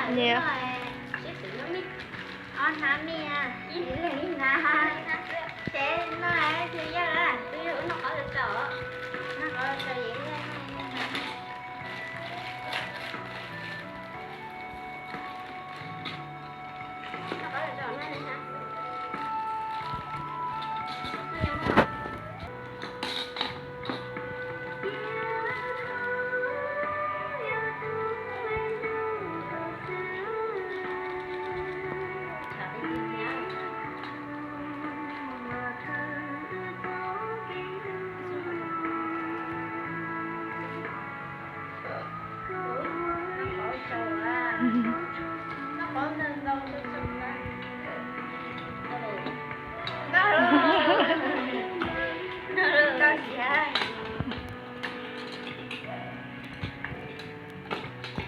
Ob hnab mij, ib leeg ib hnab, ces no twg yog, twg yog ub noj qhov tau, noj qhov tau.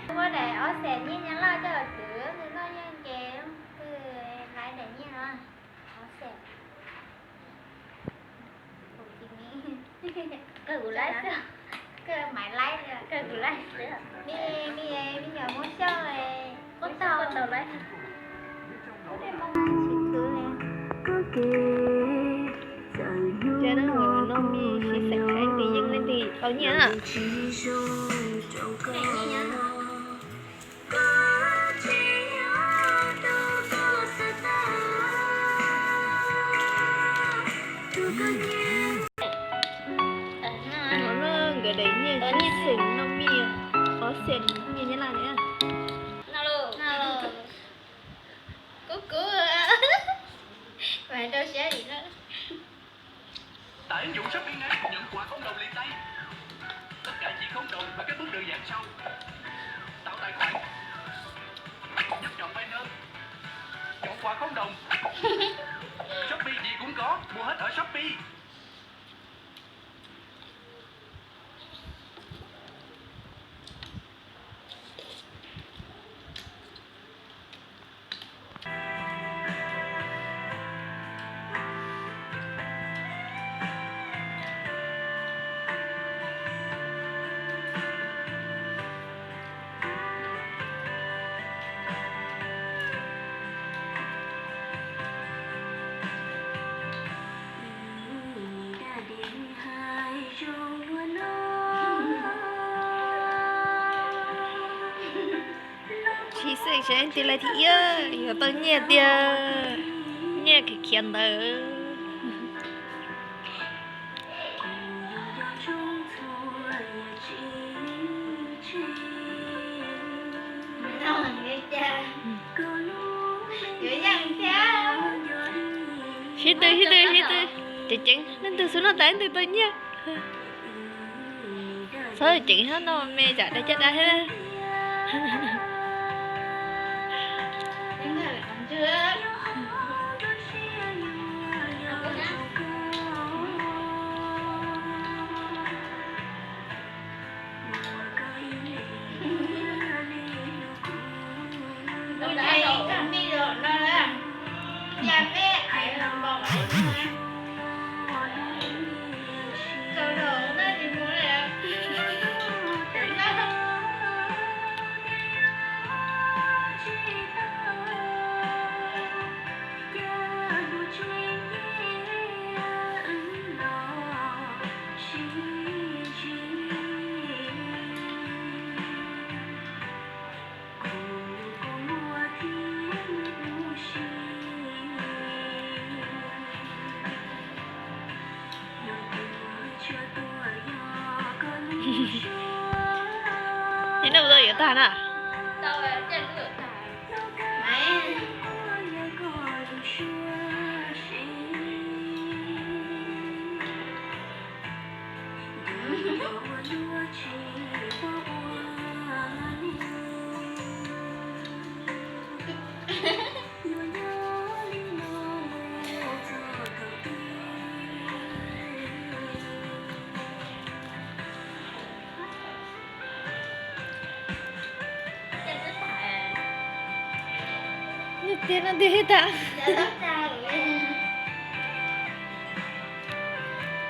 Muab daim ob xees nyiaj Nyab Laj coj los kwv nws noj yeej ces leej twg hlais daim nyiaj no ob xees. Kawg kuv laib xwb, kawg Maiv laib, kawg kuv laib xwb. Me, me, me nyuam Hmoob Xyooj, Hmoob Xyooj tau laib. Ces no mij sib xeem ib ntsis yeej leej twg tau nyiaj na. Nkawd daim nyiaj sib xeem no mij ob xees nyiaj Nyab Laj li. Kuv, kuv, rau siab li na. Tải ứng dụng Shopee App nhận quà không đồng liền tay. Tất cả chỉ không đồng với các bước đơn giản sau. Tạo tài khoản. Nhấp chọn banner. Chọn quà không đồng. Shopee gì cũng có, mua hết ở Shopee. Sib xeem seb leej twg laib thib ib, yuav tau nyiaj tiag, nyiaj khiav khiav ntawd. Sib tw, sib tw, sib tw. Ceev ceev, leej twg xub noj tas leej twg tau nyiaj. Txhob ceev, no me tsam dab caj dab thiab. Ces nej ua tau yuav tag na? Tiag no tiag tas.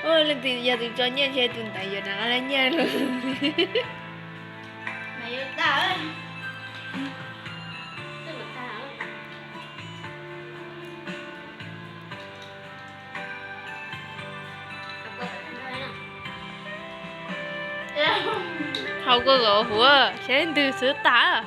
Leej twg yog tus tso nyiaj ntshe tus ntawd yuav rov qab laib nyiaj lawm. Hau koj kom huv, saib ntws xwb tas.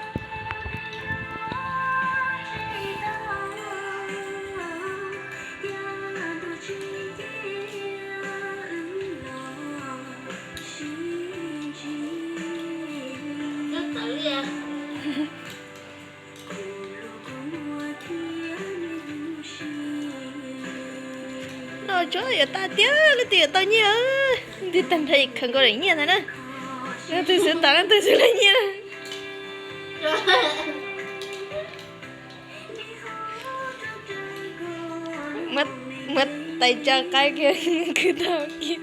No tsuav yuav tag tiag, leej twg yuav tau nyiaj. Ntws tag nrho khaws nkaus daim nyiaj ntag na. Leej twg xwb tas leej twg xwb leej nyiaj. Muab tais tsa qaib kiag, khwv tau kiag.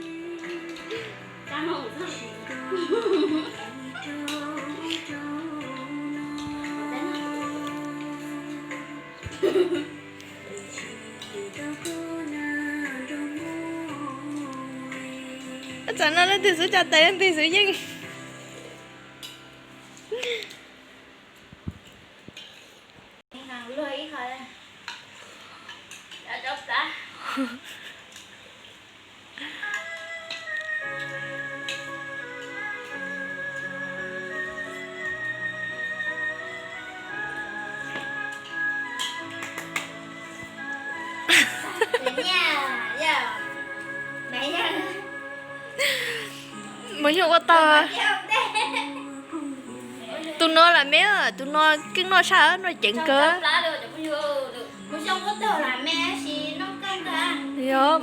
Tam no leej twg xwb tsa tais leej twg xwb yeej. Mus yug ua tau. Tus no lam me, tus no keej noj tshaj, noj ceev kawg. Yog,